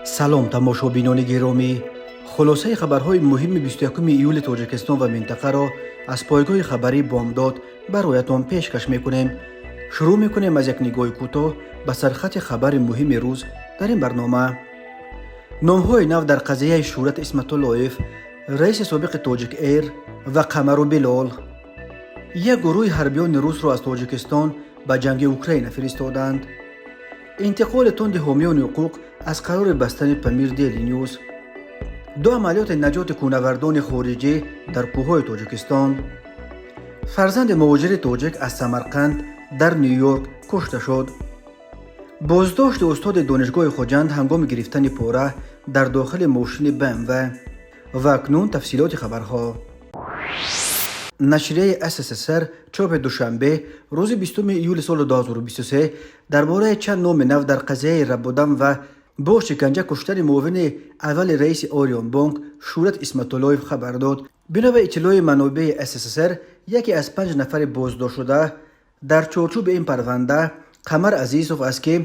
Салом, тамошобинони гиромӣ! Хулосаи хабарҳои муҳими 21 июли Тоҷикистон ва минтақаро аз пойгоҳи хабарии «Бомдод» бароятон пешкаш мекунем. Шурӯъ мекунем аз як нигоҳи кӯтоҳ ба сархати хабари муҳими рӯз дар ин барнома. Номҳои нав дар қазияи Шӯҳрат Исматуллоев, раиси собиқи «Тоҷик Эйр», ва Қамару Билол. Як гурӯҳи ҳарбиёни русро аз Тоҷикистон ба ҷанги Украина фиристоданд. Интиқоли тунди ҳомиёни ҳуқуқ аз қарори бастани «Памир Дейли Нюз». Ду амалиёти наҷоти кӯҳнавардони хориҷӣ дар кӯҳҳои Тоҷикистон. Фарзанди муҳоҷири тоҷик аз Самарқанд дар Ню Йорк кушта шуд. Боздошти устоди Донишгоҳи Хуҷанд ҳангоми гирифтани пора дар дохили мошини БМВ. Ва акнун тафсилоти хабарҳо. Нашрияи СССР, чопи Душанбе, рӯзи 20 июли соли 2023 дар бораи чанд номи нав дар қазияи рабудан ва бо шиканҷа куштани муовини аввали раиси Орионбонк Шӯҳрат Исматуллоев хабар дод. Бино ба иттилои манобеи СССР, яке аз панҷ нафари боздоштшуда дар чорчӯби ин парванда Қамар Азизов аст, ки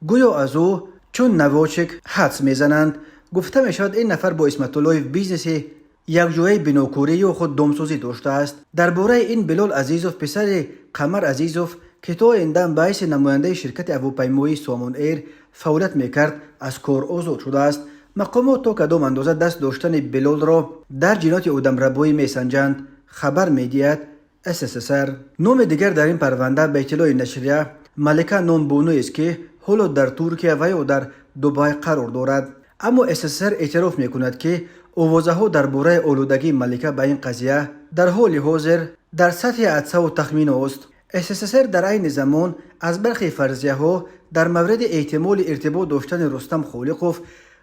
гӯё аз ӯ чун наводчик ҳадс мезананд. Гуфта мешавад, ин нафар бо Исматуллоев бизнеси якҷояи бинокорӣ ё худ домсозӣ доштааст. Дар бораи ин Билол Азизов, писари Қамар Азизов, ки то ин дам ба ҳайси намояндаи ширкати ҳавопаймоии «Сомон Эйр» фаъолият мекард, аз кор озод шудааст. Мақомот то кадом андоза даст доштани Билолро дар ҷинояти одамрабоӣ месанҷанд, хабар медиҳад СССР. Номи дигар дар ин парванда, ба иттилои нашрия, Малика ном бонуест, ки ҳоло дар Туркия ва ё дар Дубай қарор дорад. Аммо СССР эътироф мекунад, ки овозаҳо дар бораи олудагии Малика ба ин қазия дар ҳоли ҳозир дар сатҳи ҳадсаву тахминост. СССР дар айни замон аз бархе фарзияҳо дар мавриди эҳтимоли иртибот доштани Рустам Холиқов,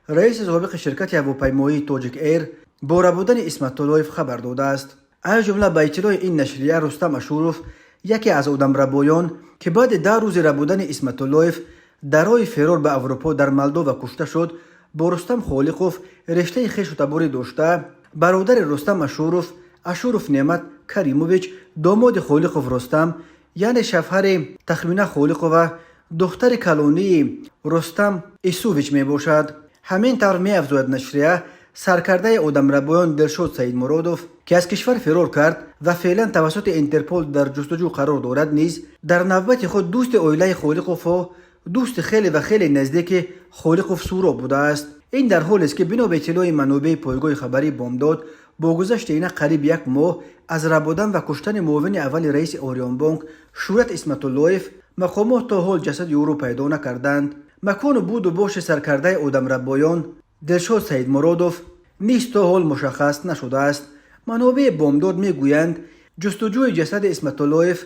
раиси собиқи ширкати ҳавопаймоии «Тоҷик Эйр», бо рабудани Исматуллоев хабар додааст. Аз ҷумла, ба иттилои ин нашрия, Рустам Ашуров, яке аз одамрабоён, ки баъди 10 рӯзи рабудани Исматуллоев дар роҳи ферор ба Аврупо дар Молдова кушта шуд, бо Рустам Холиқов рештаи хешу таборӣ дошта, бародари Рустам Ашуров, Ашуров Неъмат Каримович, домоди Холиқов Рустам, яъне шавҳари Тахмина Холиқова, духтари калонии Рустам Исувич мебошад. Ҳамин тавр, меафзояд нашрия, саркардаи одамрабоён Дилшод Саидмуродов, ки аз кишвар фирор кард ва феълан тавассути Интерпол дар ҷустуҷӯ қарор дорад, низ дар навбати худ дӯсти оилаи Холиқовҳо, дӯсти хеле ва хеле наздики Холиқов Суроб будааст. Ин дар ҳолест, ки бино ба иттилои манобеи пойгоҳи хабарии «Бомдод», бо гузашти ина қариб як моҳ аз рабудан ва куштани муовини аввали раиси Орионбонк Шӯҳрат Исматуллоев, мақомот то ҳол ҷасади ӯро пайдо накарданд. Макону буду боши саркардаи одамрабоён Дилшод Саидмуродов низ то ҳол мушаххас нашудааст. Манобеи «Бомдод» мегӯянд, ҷустуҷӯи ҷасади Исматуллоев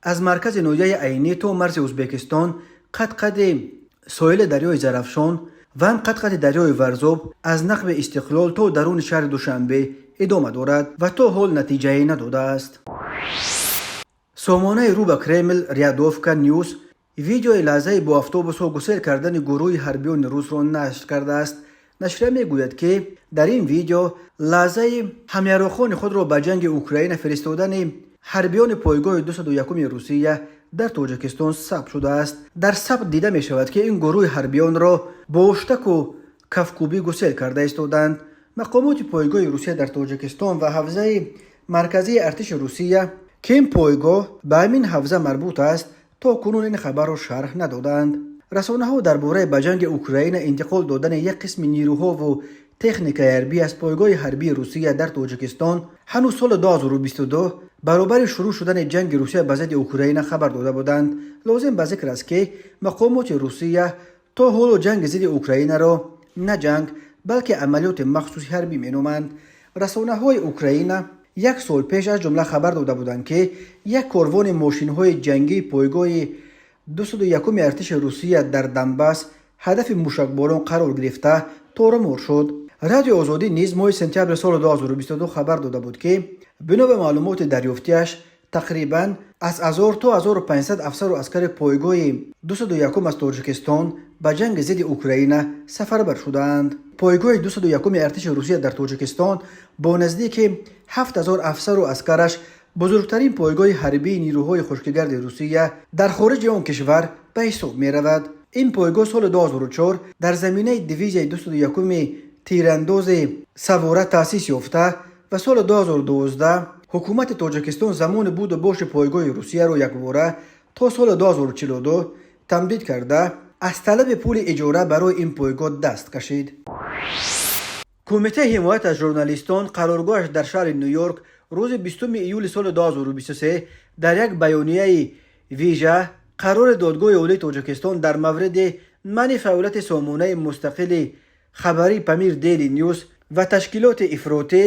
аз маркази ноҳияи Айнӣ то марзи Ӯзбекистон, қад-қади соҳили дарёи Зарафшон ва ҳам қад-қади дарёи Варзоб, аз нақби Истиқлол то даруни шаҳри Душанбе идома дорад ва то ҳол натиҷае надодааст. Сомонаи рӯ ба Кремл «Рядовка Ньюс» видеои лаҳзаи бо автобусҳо гусел кардани гурӯҳи ҳарбиёни русро нашр кардааст. Нашрия мегӯяд, ки дар ин видео лаҳзаи ҳамяроқони худро ба ҷанги Украина фиристодани ҳарбиёни пойгоҳи 201 Русия дар Тоҷикистон сабт шудааст. Дар сабт дида мешавад, ки ин гурӯҳи ҳарбиёнро бо ҳуштаку кафкӯбӣ гусел карда истоданд. Мақомоти пойгоҳи Русия дар Тоҷикистон ва ҳавзаи марказии артиши Русия, ки ин пойгоҳ ба ҳамин ҳавза марбут аст, то кунун ин хабарро шарҳ надоданд. Расонаҳо дар бораи ба ҷанги Украина интиқол додани як қисми нирӯҳову техникаи ҳарбӣ аз пойгоҳи ҳарбии Русия дар Тоҷикистон ҳанӯз соли 2022, баробари шурӯъ шудани ҷанги Русия ба зидди Украина, хабар дода буданд. Лозим ба зикр аст, ки мақомоти Русия то ҳоло ҷанги зидди Украинаро на ҷанг, балки амалиёти махсуси ҳарбӣ меноманд. Расонаҳои Украина як сол пеш, аз ҷумла, хабар дода буданд, ки як корвони мошинҳои ҷангии пойгоҳи 201 артиши Русия дар Донбасс ҳадафи мушакборон қарор гирифта, торумор шуд. Радиои Озодӣ низ моҳи сентябри соли 2022 хабар дода буд, ки бино ба маълумоти дарёфтиаш, тақрибан аз 1000 то 1500 афсару аскари пойгоҳи 201 аз Тоҷикистон ба ҷанги зидди Украина сафарбар шудаанд. Пойгоҳи 201 артиши Русия дар Тоҷикистон бо наздики 7000 афсару аскараш бузургтарин пойгоҳи ҳарбии нирӯҳои хушкигарди Русия дар хориҷи он кишвар ба ҳисоб меравад. Ин пойгоҳ соли 2004 дар заминаи дивизияи 201-уми тирандози савора таъсис ёфта ва соли 2012 ҳукумати Тоҷикистон замони буду боши пойгоҳи Русияро якбора то соли 2042 тамдид карда, аз талаби пули иҷора барои ин пойгоҳ даст кашид. Кумитаи ҳимоят аз журналистон, қароргоҳаш дар шаҳри Ню-Йорк, рӯзи 20 июли соли 2023 дар як баёнияи вижа қарори Додгоҳи Олии Тоҷикистон дар мавриди манъи фаъолияти сомонаи мустақили хабарии Памир Дейли Нюс ва ташкилоти ифротӣ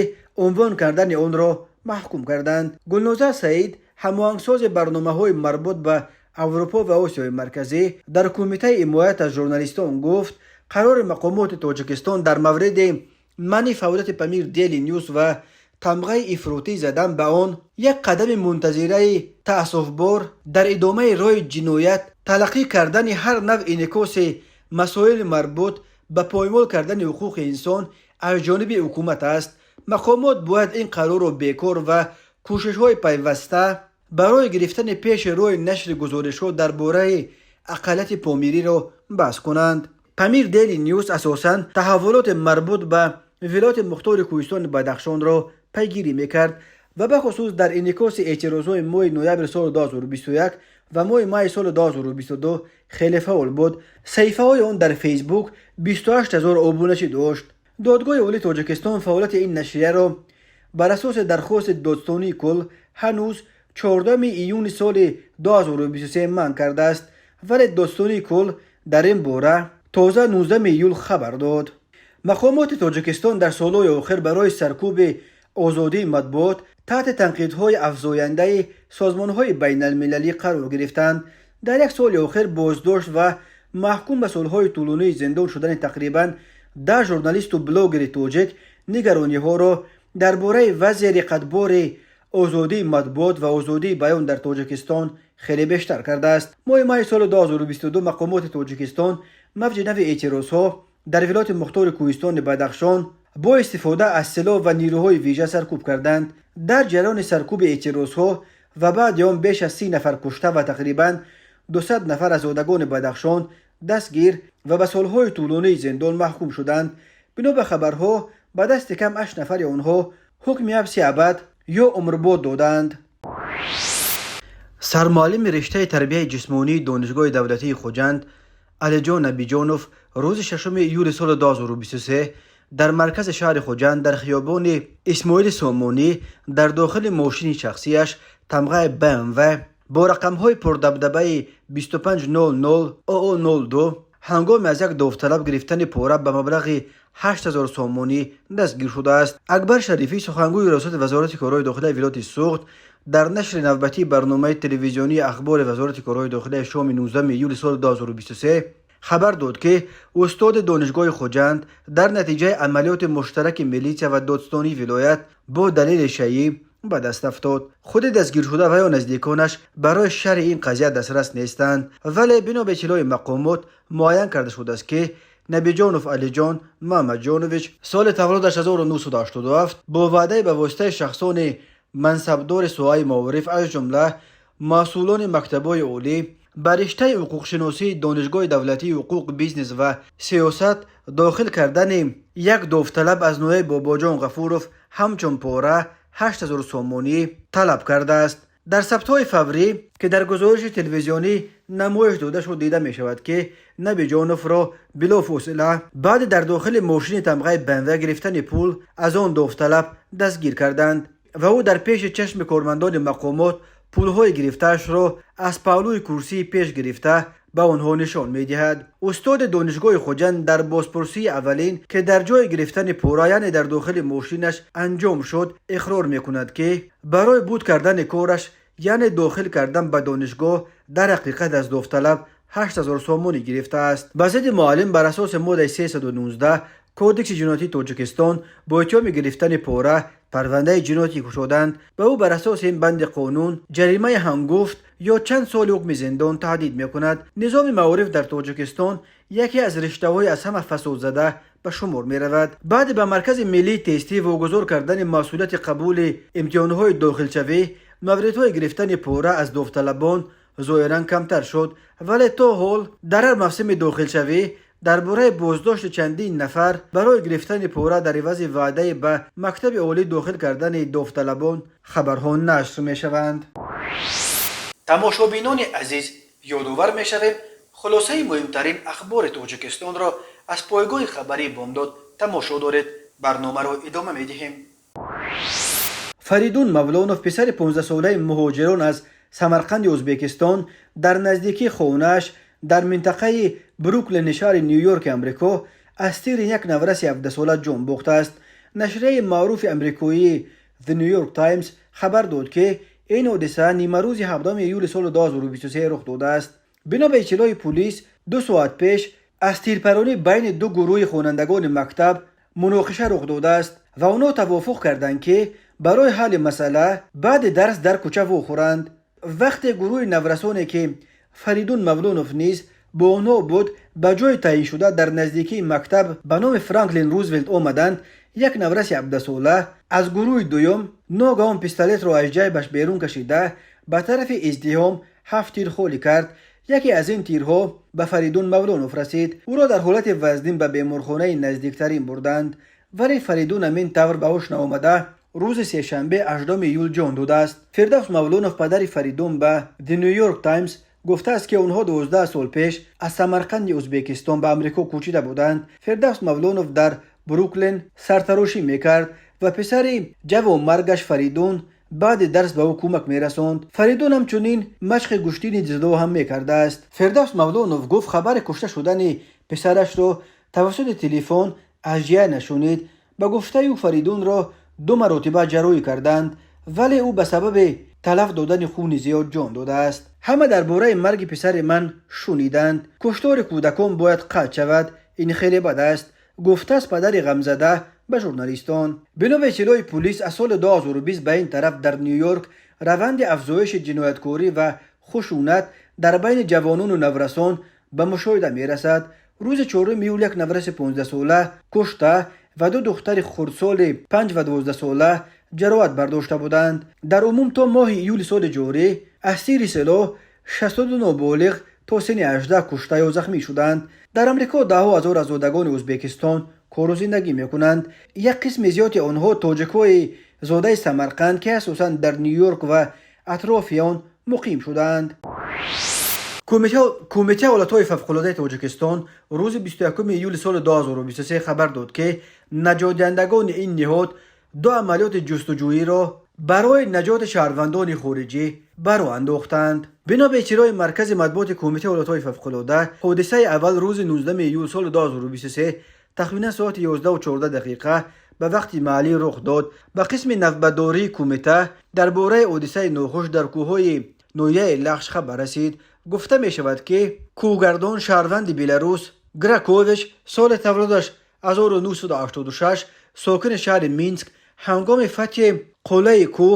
унвон кардани онро маҳкум карданд. Гулноза Саид, ҳамоҳангсози барномаҳои марбут ба Аврупо ва Осиёи Марказӣ дар Кумитаи ҳимоят аз журналистон, гуфт, қарори мақомоти Тоҷикистон дар мавриди манъи фаъолияти Памир Дейли Нюс ва тамғаи ифротӣ задан ба он як қадами мунтазираи таассуфбор дар идомаи роҳи ҷиноят талаққӣ кардани ҳар навъ инъикоси масоили марбут ба поймол кардани ҳуқуқи инсон аз ҷониби ҳукумат аст. Мақомот бояд ин қарорро бекор ва кӯшишҳои пайваста барои гирифтани пеши роҳи нашри гузоришҳо дар бораи ақаллияти помириро баҳс кунанд. Памир Дейли Нюс асосан таҳаввулоти марбут ба Вилояти Мухтори Кӯҳистони Бадахшонро пайгирӣ мекард ва бахусус дар инъикоси эътирозҳои моҳи ноябри соли 2021 ва моҳи майи соли 2022 хеле фаъол буд. Саҳифаҳои он дар Фейсбук 28 ҳазор обуначӣ дошт. Додгоҳи Олии Тоҷикистон фаъолияти ин нашрияро бар асоси дархости Додстонии кулл ҳанӯз 14 июни соли 2023 манъ кардааст, вале Додстонии кулл дар ин бора тоза 19 июл хабар дод. Мақомоти Тоҷикистон дар солҳои охир барои саркӯби озодии матбуот таҳти танқидҳои афзояндаи созмонҳои байналмилалӣ қарор гирифтанд. Дар як соли охир боздошт ва маҳкум ба солҳои тӯлонии зиндон шудани тақрибан 10 журналисту блогери тоҷик нигарониҳоро дар бораи вазъи риқатбори озодии матбуот ва озодии баён дар Тоҷикистон хеле бештар кардааст. Моҳи майи соли 2022 мақомоти Тоҷикистон мавҷи нави эътирозҳо дар Вилояти Мухтори Кӯҳистони Бадахшон бо истифода аз силоҳ ва нирӯҳои вижа саркӯб карданд. Дар ҷараёни саркӯби эътирозҳо ва баъди он беш аз 30 нафар кушта ва тақрибан 200 нафар аз зодагони Бадахшон дастгир ва ба солҳои тӯлонии зиндон маҳкум шуданд. Бино ба хабарҳо, ба дасти кам ҳашт нафари онҳо ҳукми ҳабси абад ё умрбод доданд. Сармуаллими риштаи тарбияи ҷисмонии Донишгоҳи давлатии Хуҷанд Алиҷон Набиҷонов рӯзи 6 июли соли 2023 дар маркази шаҳри Хуҷанд, дар хиёбони Исмоили Сомонӣ, дар дохили мошини шахсияш тамғаи БМВ бо рақамҳои пурдабдабаи 2500 ОО 02 ҳангоми аз як довталаб гирифтани пора ба маблағи 8000 сомонӣ дастгир шудааст. Акбар Шарифӣ, сухангӯи Раёсати Вазорати корҳои дохилаи вилояти Суғд, дар нашри навбатии барномаи телевизионии Ахбори Вазорати корҳои дохилаи шоми 19 июли соли 2023 хабар дод, ки устоди Донишгоҳи Хуҷанд дар натиҷаи амалиёти муштараки милитсия ва додстонии вилоят бо далели шайӣ ба даст афтод. Худи дастгиршуда ва ё наздиконаш барои шарҳи ин қазия дастрас нестанд, вале бино ба иттилои мақомот муайян карда шудааст, ки Набиҷонов Алиҷон Муҳаммадҷонович, соли таваллудаш 1987, бо ваъдаи ба воситаи шахсони мансабдори соҳаи маориф, аз ҷумла масъулони мактабҳои олӣ, ба риштаи ҳуқуқшиносии Донишгоҳи давлатии ҳуқуқ, бизнес ва сиёсат дохил кардани як довталаб аз ноҳияи Бобоҷон Ғафуров ҳамчун пора 8000 сомонӣ талаб кардааст. Дар сабтҳои фаврӣ, ки дар гузориши телевизионӣ намоиш дода шуд, дида мешавад, ки Набиҷоновро билофосила баъди дар дохили мошини тамғаи БМВ гирифтани пул аз он довталаб дастгир карданд ва ӯ дар пеши чашми кормандони мақомот пулҳои гирифтаашро аз паҳлӯи курсии пеш гирифта ба онҳо нишон медиҳад. Устоди Донишгоҳи Хуҷанд дар бозпурсии аввалин, ки дар ҷои гирифтани пора, яъне дар дохили мошинаш анҷом шуд, иқрор мекунад, ки барои буд кардани кораш, яъне дохил кардан ба донишгоҳ, дар ҳақиқат аз довталаб 8000 сомонӣ гирифтааст. Ба зидди муаллим бар асоси моддаи 319 Кодекси ҷиноятии Тоҷикистон бо иттиҳоми гирифтани пора парвандаи ҷиноятӣ кушоданд. Ба ӯ бар асоси ин банди қонун ҷаримаи ҳангуфт ё чанд соли ҳукми зиндон таҳдид мекунад. Низоми маориф дар Тоҷикистон яке аз риштаҳои аз ҳама фасодзада ба шумор меравад. Баъди ба Маркази миллии тестӣ вогузор кардани масъулияти қабули имтиҳонҳои дохилшавӣ, мавридҳои гирифтани пора аз довталабон зоҳиран камтар шуд, вале то ҳол дар ҳар мавсими дохилшавӣ дар бораи боздошти чандин нафар барои гирифтани пора дар ивази ваъдаи ба мактаби олӣ дохил кардани довталабон хабарҳо нашр мешаванд. Тамошобинони азиз, ёдовар мешавем, хулосаи муҳимтарин ахбори Тоҷикистонро аз пойгоҳи хабарии Бомдод тамошо доред. Барномаро идома медиҳем. Фаридун Мавлонов, писари 15-солаи муҳоҷирон аз Самарқанди Ӯзбекистон, дар наздикии хонааш дар минтақаи Бруклини шаҳри Ню-Йорки Амрико аз тири як навраси 17-сола ҷон бохтааст. Нашрияи маъруфи амрикоии The New York Times хабар дод, ки ин ҳодиса нимарӯзи 7 июли соли 2023 рух додааст. Бино ба иттилои пулис, 2 соат пеш аз тирпаронӣ байни ду гурӯҳи хонандагони мактаб муноқиша рух додааст ва онҳо тавофуқ карданд, ки барои ҳалли масъала баъди дарс дар кӯча вохӯранд. Вақте гурӯҳи наврасоне, ки Фаридун Мавлонов низ бо онҳо буд, ба ҷои таъйиншуда дар наздикии мактаб ба номи Франклин Рузвелт омаданд, як навраси 17-сола аз гурӯҳи дуюм ногаҳон пистолетро аз ҷайбаш берун кашида, ба тарафи издиҳом ҳафт тир холӣ кард. Яке аз ин тирҳо ба Фаридун Мавлонов расид. Ӯро дар ҳолати вазнин ба беморхонаи наздиктарин бурданд, вале Фаридун ҳамин тавр ба ҳуш наомада, рӯзи сешанбе, 8 июл ҷон додааст. Фирдавс Мавлонов, падари Фаридун, ба The New York Times гуфтааст, ки онҳо 12 сол пеш аз Самарқанди Ӯзбекистон ба Амрико кӯчида буданд. Фирдавс Мавлонов дар Бруклин сартарошӣ мекард ва писари ҷавонмаргаш Фаридун баъди дарс ба ӯ кӯмак мерасонд. Фаридун ҳамчунин машқи гӯштини дзюдо ҳам мекардааст. Фирдавс Мавлонов гуфт, хабари кушта шудани писарашро тавассути телефон аз ҷиянаш шунид. Ба гуфтаи ӯ, Фаридунро ду маротиба ҷарроҳӣ карданд, вале ӯ ба сабаби талаф додани хуни зиёд ҷон додааст. Ҳама дар бораи марги писари ман шуниданд. Куштори кӯдакон бояд қатъ шавад, ин хеле бад аст, гуфтааст падари ғамзада ба журналистон. Бино ба иттилои пулис, аз соли 2020 ба ин тараф дар Ню-Йорк раванди афзоиши ҷинояткорӣ ва хушунат дар байни ҷавонону наврасон ба мушоҳида мерасад. Рӯзи 4 июл як навраси 15-сола кушта ва ду духтари хурдсоли 5 ва 12-сола ҷароҳат бардошта буданд. Дар умум то моҳи июли соли ҷорӣ аз тири силоҳ 62 ноболиғ то синни 18 кушта ё захмӣ шуданд. Дар Амрико даҳҳо ҳазор аз зодагони Ӯзбекистон кору зиндагӣ мекунанд. Як қисми зиёди онҳо тоҷикҳои зодаи Самарқанд, ки асосан дар Ню-Йорк ва атрофи он муқим шудаанд. Кумитаи ҳолатҳои фавқулодаи Тоҷикистон рӯзи 21 июли соли 2023 хабар дод, ки наҷотдиҳандагони ин ниҳод ду амалиёти ҷустуҷӯиро барои наҷоти шаҳрвандони хориҷӣ ба роҳ андохтанд. Бино ба иттилои маркази матбуоти Кумитаи ҳолатҳои фавқулода, ҳодисаи аввал рӯзи 19 июл соли 2023 тахминан соати 11:14 дақиқа ба вақти маҳаллӣ рух дод. Ба қисми навбатдории кумита дар бораи ҳодисаи нохуш дар кӯҳҳои ноҳияи Лахш хабар расид. Гуфта мешавад, ки кӯҳгардон, шаҳрванди Беларус Гракович, соли таваллудаш 1986, сокини шаҳри Минск, ҳангоми фатҳи қуллаи кӯҳ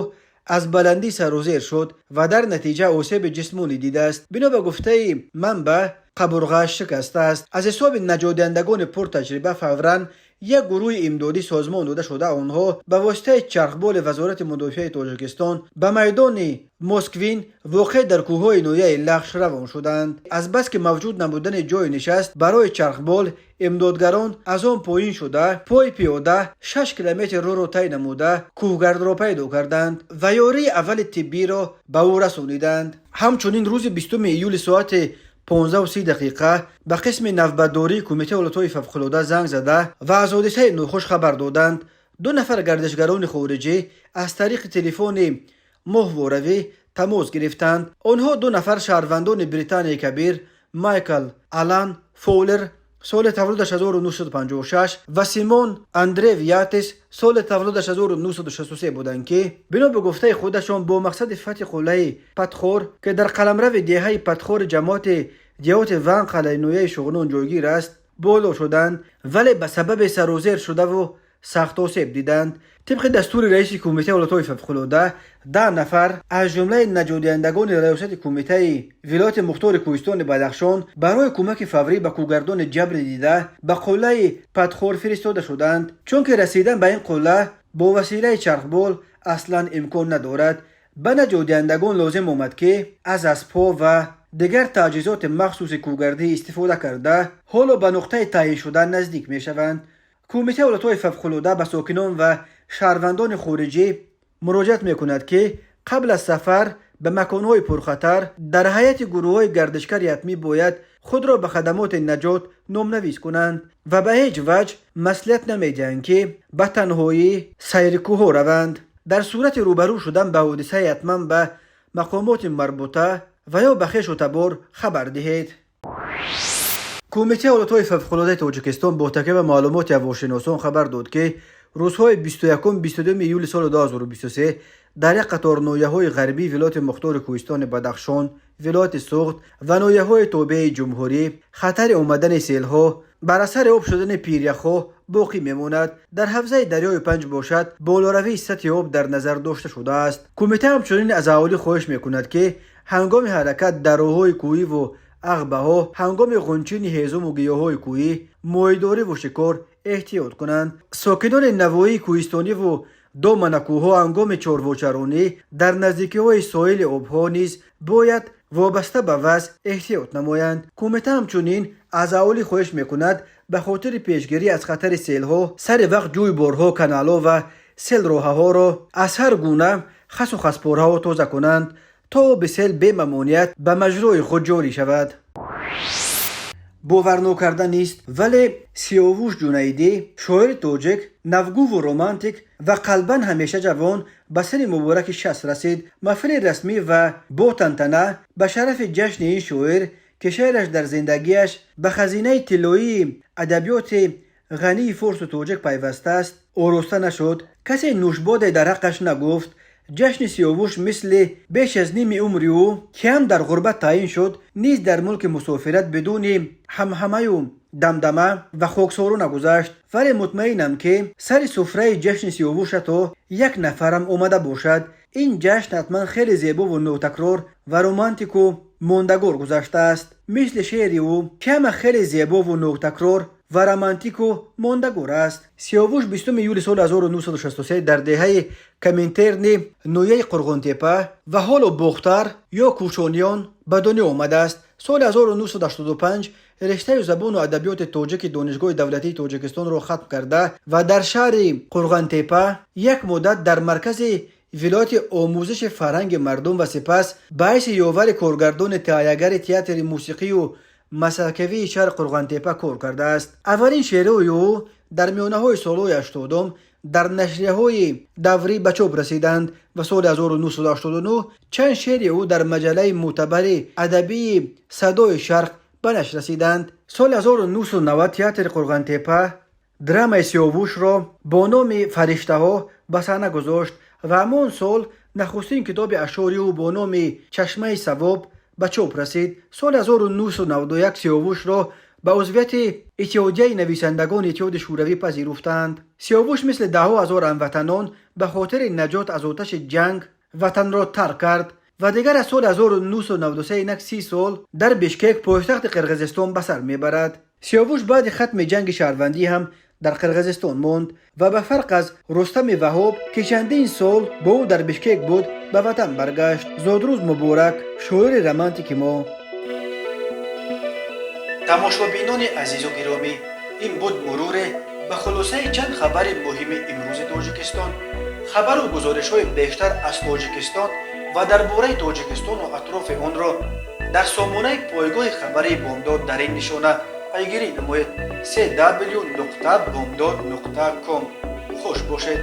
аз баландӣ сарозер шуд ва дар натиҷа осеби ҷисмонӣ дидааст. Бино ба гуфтаи манбаъ, қабурғааш шикастааст. Аз ҳисоби наҷотдиҳандагони пуртаҷриба фавран як гурӯҳи имдодӣ созмон дода шуда, онҳо ба воситаи чархболи Вазорати мудофиаи Тоҷикистон ба майдони Москвин, воқеъ дар кӯҳҳои ноҳияи Лахш, равон шуданд. Азбаски мавҷуд набудани ҷойи нишаст барои чархбол, имдодгарон аз он поин шуда, пой пиёда 6 километр роҳро тай намуда, кӯҳгардро пайдо карданд ва ёрии аввали тиббиро ба ӯ расониданд. Ҳамчунин рӯзи 20 июли соати 15:30 дақиқа ба қисми навбатдории Кумитаи ҳолатҳои фавқулода занг зада ва аз ҳодисаи нохуш хабар доданд. Ду нафар гардишгарони хориҷӣ аз тариқи телефони моҳворавӣ тамос гирифтанд. Онҳо ду нафар шаҳрвандони Британияи Кабир, Майкл Алан Фоулер, соли таваллудаш 1956, ва Симон Андрев Ятис, соли таваллудаш 1963 буданд, ки бино ба гуфтаи худашон бо мақсади фатҳи қуллаи Патхор, ки дар қаламрави деҳаи Патхори ҷамоати деҳоти Ванқалаи ноҳияи Шуғнон ҷойгир аст, боло шуданд, вале ба сабаби сарозер шудаву сахт осеб диданд. Тибқи дастури раиси Кумитаи ҳолатҳои фавқулода, 10 нафар аз ҷумлаи наҷотдиҳандагони раёсати кумитаи вилояти мухтори кӯҳистони Бадахшон барои кӯмаки фаврӣ ба кӯҳгардони ҷабри дида ба қуллаи Патхор фиристода шуданд, чунки расидан ба ин қулла бо василаи чархбол аслан имкон надорад. Ба наҷотдиҳандагон лозим омад, ки аз аспҳо ва дигар таҷҳизоти махсуси кӯҳгардӣ истифода карда, ҳоло ба нуқтаи таъйиншуда наздик мешаванд. Кумитаи ҳолатҳои фавқулода ба сокинон ва шаҳрвандони хориҷӣ муроҷиат мекунад, ки қабл аз сафар ба маконҳои пурхатар дар ҳайати гурӯҳҳои гардишгари ҳатмӣ бояд худро ба хадамоти наҷот номнавис кунанд ва ба ҳеҷ ваҷҳ маслиҳат намедиҳанд, ки ба танҳоӣ сайри кӯҳҳо раванд. Дар сурати рӯбарӯ шудан ба ҳодисае ҳатман ба мақомоти марбута ва ё ба хешу табор хабар диҳед. Кумитаи ҳолатҳои фавқулодаи Тоҷикистон бо такя ба маълумоти ҳавошиносон хабар дод, ки рӯзҳои 21-22 июли соли 2023 дар як қатор ноҳияҳои ғарбии вилояти мухтори кӯҳистони Бадахшон, вилояти Суғд ва ноҳияҳои тобеи ҷумҳурӣ хатари омадани селҳо бар асари об шудани пиряхҳо боқӣ мемонад. Дар ҳавзаи дарёи Панҷ бошад, болоравии сатҳи об дар назар дошта шудааст. Кумита ҳамчунин аз аҳолӣ хоҳиш мекунад, ки ҳангоми ҳаракат дар роҳҳои кӯҳиву ағбаҳо, ҳангоми ғунчини ҳезуму гиёҳҳои кӯҳӣ, моҳидориву шикор эҳтиёт кунанд. Сокинони навоҳии кӯҳистониву доманакӯҳҳо ҳангоми чорвочаронӣ дар наздикиҳои соҳили обҳо низ бояд вобаста ба вазъ эҳтиёт намоянд. Кумита ҳамчунин аз аҳолӣ хоҳиш мекунад, ба хотири пешгирӣ аз хатари селҳо сари вақт ҷӯйборҳо, каналҳо ва селроҳаҳоро аз ҳар гуна хасу хаспораҳо тоза кунанд, то оби сел бемамоният ба маҷрои худ ҷорӣ шавад. Боварнокарда нест, вале Сиёвуш Ҷунаидӣ, шоири тоҷик, навгӯву романтик ва қалбан ҳамеша ҷавон, ба синни мубораки 60 расид. Маҳфили расмӣ ва бо тантана ба шарафи ҷашни ин шоир, ки шеъраш дар зиндагиаш ба хазинаи тиллоии адабиёти ғании форсу тоҷик пайвастааст, ороста нашуд. Касе нушбоде дар ҳаққаш нагуфт. Ҷашни Сиёвуш мисли беш аз ними умри ӯ, ки ҳам дар ғурбат таъин шуд, низ дар мулки мусофират бидуни ҳамҳамаю дамдама ва хоксору нагузашт. Вале мутмаинам, ки сари суфраи ҷашни Сиёвуш ҳатто як нафарам омада бошад, ин ҷашн ҳатман хеле зебову нотакрор ва романтику мондагор гузаштааст, мисли шеъри ӯ, ки ҳама хеле зебову нотакрор ва романтику мондагор аст. Сиёвуш 20 июли соли 1963 дар деҳаи Коминтерни ноҳияи Қурғонтепа ва ҳоло Бохтар ё Кӯшониён ба дунё омадааст. Соли 1985 рештаи забону адабиёти тоҷики Донишгоҳи давлатии Тоҷикистонро хатм карда ва дар шаҳри Қурғонтепа як муддат дар маркази вилояти омӯзиши фарҳанги мардум ва сипас ба ҳайси ёвари коргардони таҳиягари театри мусиқию масхаракавии шаҳри Қурғонтепа кор кардааст. Аввалин шеърҳои ӯ дар миёнаҳои солҳои 80-ум дар нашрияҳои даврӣ ба чоп расиданд ва соли 1989 чанд шеъри ӯ дар маҷаллаи мӯътабари адабии «Садои Шарқ» ба нашр расиданд. Соли 1990 театри Қурғонтепа драмаи Сиёвушро бо номи «Фариштаҳо» ба саҳна гузошт ва ҳамон сол нахустин китоби ашъори ӯ бо номи «Чашмаи савоб» ба чоп расид. Соли 1991 Сиёвушро ба узвияти Иттиҳодияи нависандагони Иттиҳоди Шӯравӣ пазируфтанд. Сиёвуш мисли даҳҳо ҳазор ҳамватанон ба хотири наҷот аз оташи ҷанг ватанро тарк кард ва дигар аз соли 1993 инак 30 сол дар Бишкек, пойтахти Қирғизистон, ба сар мебарад. Сиёвуш баъди хатми ҷанги шаҳрвандӣ ҳам дар Қирғизистон монд ва ба фарқ аз Рустами Ваҳоб, ки чандин сол бо ӯ дар Бишкек буд, ба ватан баргашт. Зодрӯз муборак, шоири романтики мо! Тамошобинони азизу гиромӣ, ин буд муруре ба хулосаи чанд хабари муҳими имрӯзи Тоҷикистон. Хабару гузоришҳои бештар аз Тоҷикистон ва дар бораи Тоҷикистону атрофи онро дар сомонаи пойгоҳи хабарии Бомдод дар ин нишона пайгирӣ намоед: cw.bomdod.com. Хуш бошед.